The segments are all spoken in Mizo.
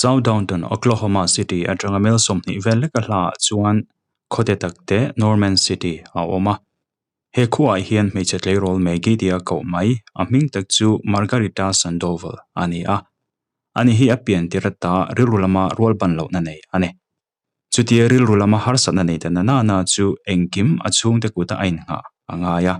South Downton, Oklahoma City atanga mel 20 vel leka hlaah chuan khawte takte Norman City a awm a. He khuaah hian hmeichhe tleirawl Maggie tia koh mai, a hming tak chu Margarita Sandoval a ni a. Ani hi a pian tir ata rilru lama rual ban lohna nei a ni. Chutia rilru lama harsatna nei ta na nana chu engkim a chhungte kuta a innghah a ngai a.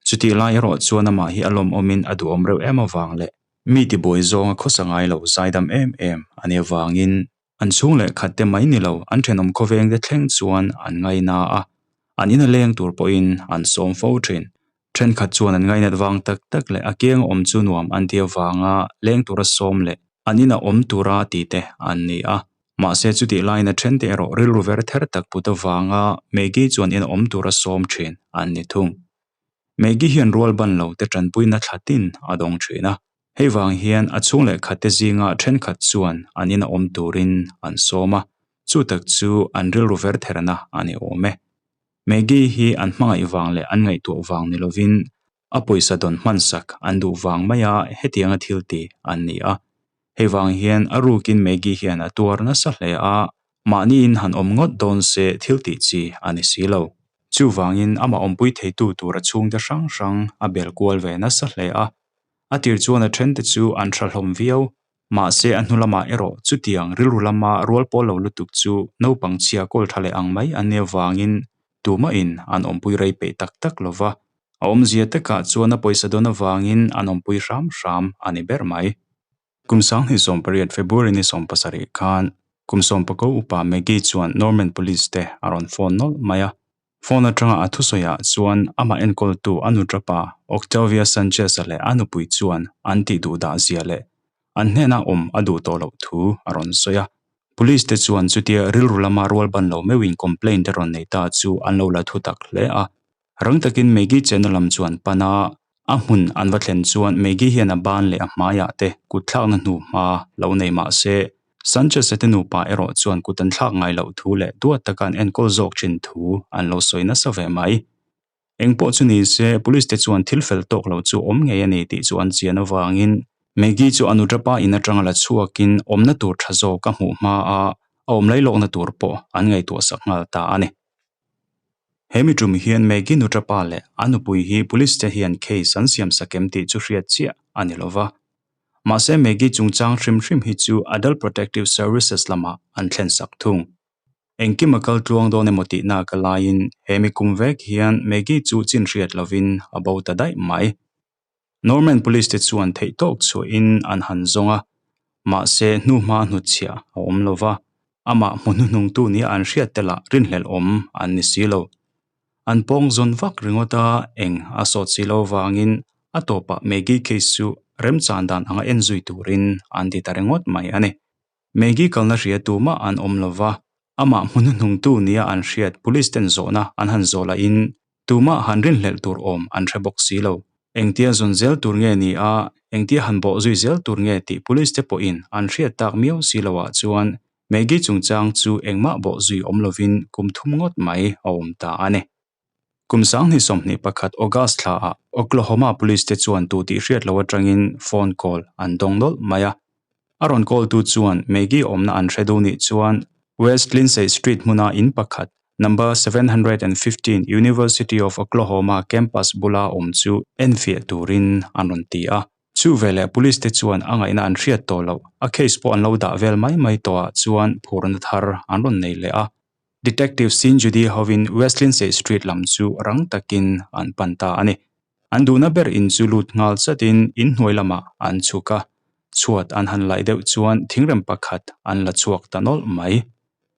Chutih lai erawh chuan amah hi a lawmawmin a duhawm reuh em avang leh mi tibuai zawnga khawsa ngai lo zaidam em em a nih avangin an chhung leh khatte mai ni lo an thenawm khawvengte thleng chuan an ngaina a, an ina leng tur pawhin an sawm fo thin. Thenkhat chuan an ngainat vang tak tak leh a kianga awm chu nuam an ti avanga leng tura sawm leh an ina awm tura ti te an ni a. Mahse chutih laiin a thente erawh rilru ver ther tak put avanga Maggie chuan ina awm tura sawm thin an ni thung. Maggie hian rual ban lo te tanpuina thla tin a dawng thin a. Hei vang hian a chhung leh khatte zinga thenkhat chuan an ina awm turin an sawm a, chu tak chu an rilru ver therna a ni awm e. Maggie hi an hmangaih vang leh an ngaihtuah vang ni lovin a pawisa dawn hmansak an duh vang maia hetianga thil ti an ni a. Hei vang hian a rukin Maggie hian a tuar nasa hle a, mahniin han awm ngawt dawn se thil tih chi a ni si lo. Chuvangin amah awmpui theitu tur a chhungte hrang hrang a bel kual ve nasa hle a. A tir chuan a thente chu an tha hlawm viau. Mahse a hnu lamah erawh chutiang rilru lama rual pawl lo lutuk chu naupang chhia kawl tha leh ang mai an nia vangin tumahin an awmpui rei peih tak tak lo va. A awmzia takah chuan a pawisa dawn avangin an awmpui hram hram a ni ber mai. Kum 2018 February ni 17 khan kum 19 upa Maggie chuan Norman Police te a rawn phone nawlh mai a. Phone atanga a thusawiah chuan amah enkawltu a nuṭapa Octavia Sanchez-a leh a nupui chuan an tih duh dah zia leh an hnena awm a duh tawh loh thu a rawn sawi a. Police te chuan chutia rilru lama rual ban lo meuhin complaint te rawn nei ta chu an lo la thu tak hle a. Rang takin Maggie chenna lam chu an pan a, a hmun an va thlen chuan Maggie hian a ban leh a hmaiah te kut thlakna hnu hma lo nei mah se, Sanchez-a te nupa erawh chuan kut an thlak ngai loh thu leh duat taka an enkawl zawk thin thu an lo sawi nasa ve mai. Engpawh chu ni se, police te chuan thil fel tawk lo chu awm ngei a ni tih chu an chian avangin Maggie chu a nuṭapa in aṭanga la chhuakin awmna tur ṭha zawk a hmuh hma a, a awm lailawkna tur pawh an ngaihtuah sak nghal ta a ni. He mi tum hian Maggie nuṭapa leh a nupui hi police te hian case an siam sak em tih chu hriat chiah a ni lova. Mahse Maggie chungchang hrim hrim hi chu Adult Protective Services lamah an thlen sak thung. Engkim a kal tluang dawn emaw tihna ka laiin he mi kum vek hian Maggie chu chin hriat lovin a bo ta daih mai. Norman Police te chuan theihtawk chhuahin an han zawng a, mahse hnuhma hnutchhiah a awm lo va, amah hmu hnuhnungtu nia an hriat te lah rinhlelh awm an ni si lo. An pawng zawn vak ringawt a, eng a sawt si lo vangin a tawpah Maggie case chu remchan dan anga en zui turin an ti ta ringawt mai a ni. Maggie kalna hria tumah an awm lo va, amah hmu hnuhnungtu nia an hriat police ten zawhna an han zawh lahin Tumah han rinhlelh tur awm an hre bawk si lo. Engtia zawn zel tur nge ni a, engtia han bawh zui zel tur nge tih police te pawhin an hriat tak miau si loah chuan Maggie chungchang chu engmah bawh zui awm lovin kum thum ngawt mai a awm ta a ni. Kum 2021 August thlaah Oklahoma police te chuan tu tih hriat lo atangin phone call an dawng nawlh mai a. A rawn call tu chuan Maggie awmna an hre duh nih chuan West Lindsay Street hmuna in pakhat Number 715 University of Oklahoma campus bula awm chu enfiah turin an rawn ti a. Chu veleh police te chuan a ngaihna an hriat tawh loh, a case pawh an lo dah vel mai mai tawhah chuan phurna thar an rawn nei leh a. Detective Sin Judy hovin West Lindsay Street lam chu rang takin an pan ta a ni. An duhna ber in chu lut nghal chatin inhnuai lamah an chhuk a, chhuat an han laih deuh chuan thingrem pakhat an la chhuak ta nawlh mai.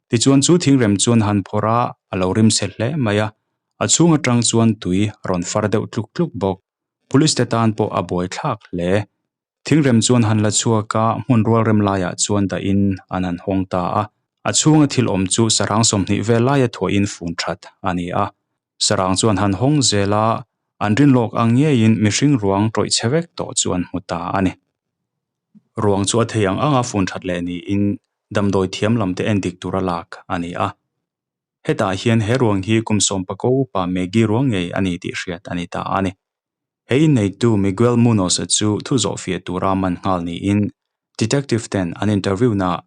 Tichuan chu thingrem chuan han phawrh a, a lo rim chhe hle mai a, a chhung atang chuan tui a rawn far deuh tluk tluk bawk. Police te tan pawh a buai thlak hle. Thingrem chuan han la chhuak a, hmun rual rem laiah chuan dahin an han hawng ta a. A chhunga thil awm chu sarang 20 vel laia thuahin fun that a ni a. Sarang chuan han hawng zel a, an rinlawk ang ngeiin mihring ruang tawih chhe vek tawh chu an hmu ta a ni. Ruang chu a thei ang anga fun that leh niin damdawi thiam lam te en dik tura lak a ni a. Hetah hian he ruang hi kum 19 upa Maggie ruang ngei a ni tih hriat a ni ta a ni. He inneitu Miguel Munoz-a chu thu zawhfiah tura man nghal niin Detective ten an interview-naah.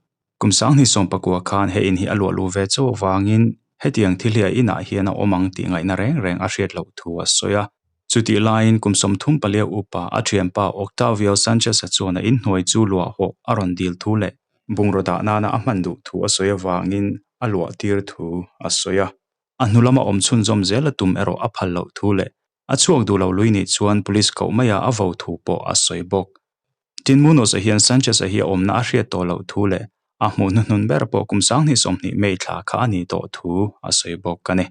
Kum 2019 khan he in hi a luah luh ve chauh avangin hetiang thil hi a inah hian a awm ang tih ngaihna reng reng a hriat loh thu a sawi a. Chutih laiin kum 34 upa a thianpa Octavio Sanchez-a chuan a inhnuai chu luah hawh a rawn dil thu leh bungraw dah nana a hman duh thu a sawi avangin a luah tir thu a sawi a. A hnu lama awm chhunzawm zel a tum erawh a phal loh thu leh a chhuak duh lo lui nih chuan police koh maia a vo thu pawh a sawi bawk. Tin, Munoz-a hian Sanchez-a hi a awmna a hriat tawh loh thu leh a hmuh hnuhnun ber pawh kum 2020 May thla kha a nih tawh thu a sawi bawk a ni.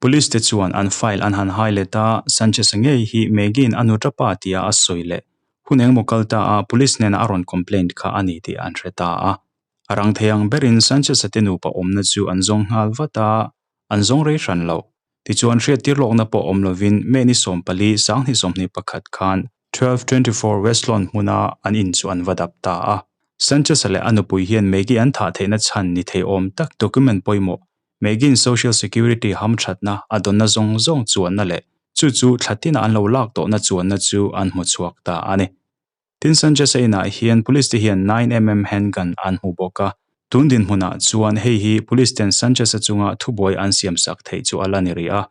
Police te chuan an file an han hai let a, Sanchez-a ngei hi Maggie-in a nu tapa tia a sawi leh hun engemaw kal ta a police hnena a rawn complaint kha a ni tih an hre ta a. A rang thei ang berin Sanchez-a te nupa awmna chu an zawng nghal vat a, an zawng rei hran lo. Tichuan hriattir lawkna pawh awm lovin May ni 14, 2021 khan 1224 Westlawn hmuna an in chu an va dap ta a. Sanchez-a leh a nupui hian Maggie an thah theihna chhan ni thei awm tak document pawimawh Megan Social Security hamthatna a dawnna zawng zawng chuanna leh chu chu thla tina an lo lak tawhna chuanna chu an hmu chhuak ta a ni. Tin Sanchez-a inah hian police te hian 9mm handgun an hmu bawk a, tun dinhmunah chuan hei hi police ten Sanchez-a chunga thubuai an siamsak theih chu a la ni rih a,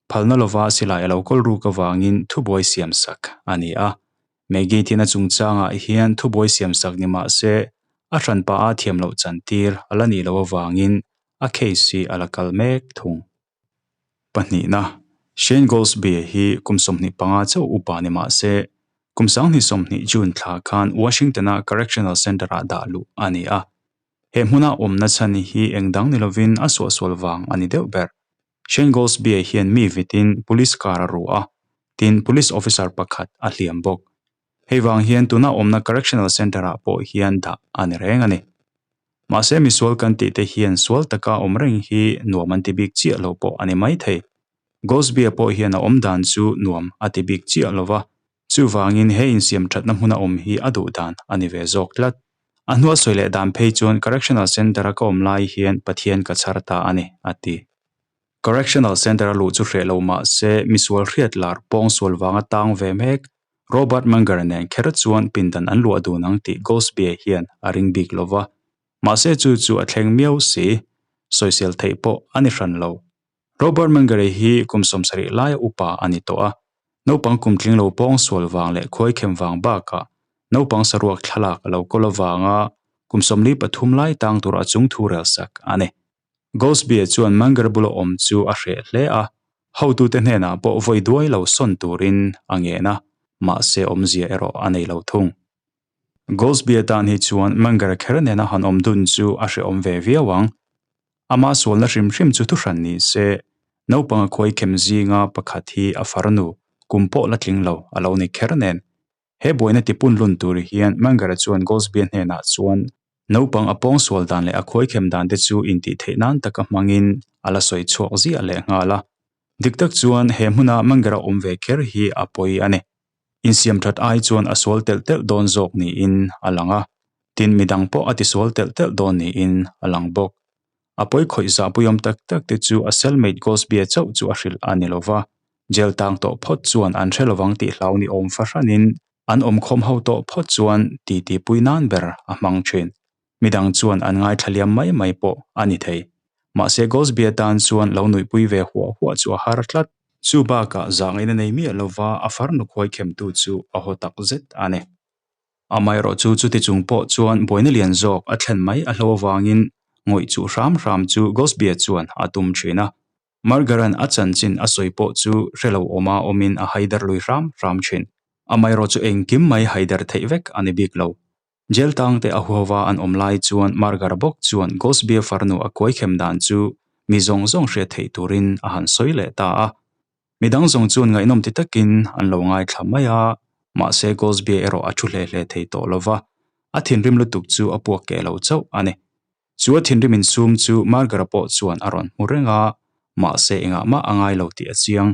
phalna lova silai a lo kawl ruk avangin thubuai siamsak a ni a. Maggie thihna chungchangah hian thubuai siamsak ni mah se a hranpa a thiam loh chantir a la nih loh avangin a case hi a la kal mek thung. Pahnihna, Shane Goldsby hi kum 25 chauh upa ni mah se kum 2020 June thla khan Washington-a Correctional Center-ah dah luh a ni a. He hmuna awmna chhan hi eng dang ni lovin a suahsual vang a ni deuh ber. Shane Goldsby hian mi vitin police car a ru a, tin police officer pakhat a hliam bawk. Hei vang hian tuna awmna Correctional Center-ah pawh hian dah a ni reng a ni. Mahse misual kan tih te hian sual taka awm reng hi nuam an ti bik chiah lo pawh a ni mai thei. Goldsby-a pawh hian a awm dan chu nuam a ti bik chiah lo va, chuvangin he insiam thatna hmuna awm hi a duh dan a ni ve zawk tlat. A hnua sawi leh dan phei chuan Correctional Centre-a ka awm lai hian Pathian ka chhar ta a ni, a ti. Correctional Centre-a luh chu hreh lo mah se misual hriat lar pawng sual vanga tang ve mek Robert Munger nen kher chuan pindan an luah dun ang tih Goldsby hian a ring bik lo va, mahse chu chu a thleng miau si, sawisel theih pawh a ni hran lo. Robert Munger hi kum 70 laia upa a ni tawh a, naupang kum tling lo pawng sual vang leh khuaikhem vang bakah naupang saruak thlalak a lo kawl avanga kum 43 lai tang tura chung thu rel sak a ni. Goldsby chuan Munger bula awm chu a hreh hle a, hotute hnenah pawh vawi duai lo sawn turin a ngen a, mahse awmzia erawh a nei lo thung. Goldsby atan hi chuan Munger kher nena han awm dun chu a hrehawm ve viau ang. Ama sualna hrim hrim chu thuhran ni se, naupang a khuaikhem zinga pakhat hi a farnu kum pawh la tling lo a lo ni kher nen. He buaina tipun lun tur hian Munger chuan Goldsby hnenah chuan Naupang a pawng sual dan leh a khuaikhem dan te chu intih theih nan taka hmangin a la sawi chhuak ziah leh nghal a. Dik tak chuan he hmuna Mangera awm ve kher hi a pawi a ni. Insiam that ai chuan a sual telh telh dawn zawk niin a lang a, tin midang pawh a tisual telh telh dawn niin a lang bawk. A pawi khawih zahpuiawm tak tak te chu a cellmate Goldsbie chauh chu a hrilh a ni lova, jail tang tawh phawt chuan an hre lovang tih hlau ni awm fahranin An awmkhawm ho tawh phawt chuan titi pui nan ber a hmang thin. Midang chuan an ngaithla liam mai mai pawh a ni thei. Mahse Goldsby atan chuan lo nuihpui ve huah huah chu a har tlat. Chu bakah zahngaihna nei miah lova a farnu khuai khemtu chu a haw tak zet a ni. Amaherawh chu chuti chung pawh chuan buaina lian zawk a thlen mai a hlo avangin ngawih chuh hram hram chu Goldsby chuan a tum thin a. Margaran a chanchin a sawi pawh chu hre lo awma awmin a haider lui hram hram thin. Amaherawh chu engkim mai haider theih vek a ni bik lo. Jail tangte a huhova an awm lai chuan Margara bawk chuan Goldsbie farnu a kuaikhem dan chu mi zawng zawng hriat theih turin a han sawi leh ta a. Midang zawng chuan ngaihnawm ti takin an lo ngaithla mai a, mahse Goldsbie erawh a thu hle hle thei tawh lova, a thinrim lutuk chu a puak keh lo chauh a ni. Chu a thinrim insum chu Margara pawh chuan a rawn hmu reng a, mahse engah mah a ngai lo tih a chiang.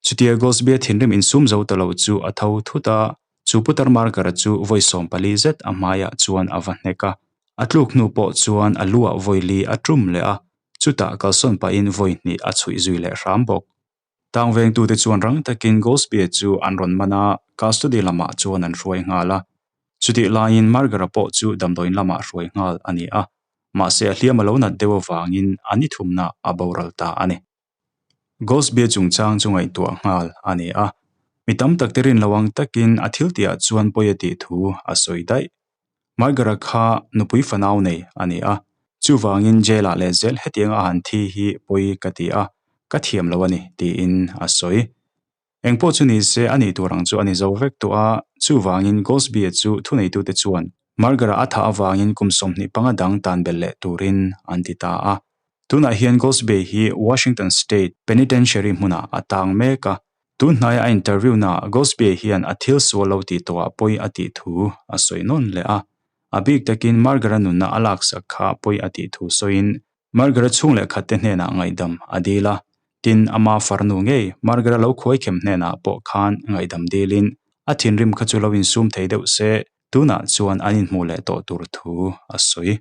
Chutia Goldsbie thinrim insum zo ta lo chu a tho thut a, chu putar Margara chu vawi 14 zet a hmaiah chuan a va hnek a. A tluk hnu pawh chuan a luah vawi li a tum leh a, chutah kalsawn pahin vawi hnih a chhuih zui leh hram bawk. Tang vengtute chuan rang takin Goldsbie chu an rawn man a, custody lamah chuan an hruai nghal a. Chutih laiin Margar-a pawh chu damdawiin lamah hruai nghal a ni a, mahse a hliam a lo nat deuh avangin a ni thumna a boral ta a ni. Goldsby-a chungchang chu ngaihtuah nghal a ni a, mi tam tak te rin lo ang takin a thil tihah chuan pawi a tih thu a sawi daih. Margar-a kha nupui fanau nei a ni a, chuvangin jail-ah leh zel hetianga a han thi hi pawi ka ti a, ka thiam lo a ni tiin a sawi. Engpawh chu ni se a nih tur ang chu a ni zo vek tawh a, chuvangin Goldsby-a chu thuneitute chuan Margar-a a thah avangin kum 25 dang tan belh leh turin an ti ta a. Tunah hian Goldsby hi Washington State Penitentiary hmunah a tang mek a, tun hnaia a interview-naah Goldsby hian a thil sual lo tih tawhah pawi a tih thu a sawi nawn leh a. A bik takin Margar-a nunna a laksak kha pawi a tih thu sawiin Margaret chhung leh khatte hnenah ngaihdam a dil a, tin ama farnu ngei Margaret lo khuaikhem hnenah pawh khan ngaihdam dilin a thinrim kha chu lo insum thei deuh se, tunah chuan an inhmuh leh tawh tur thu a sawi.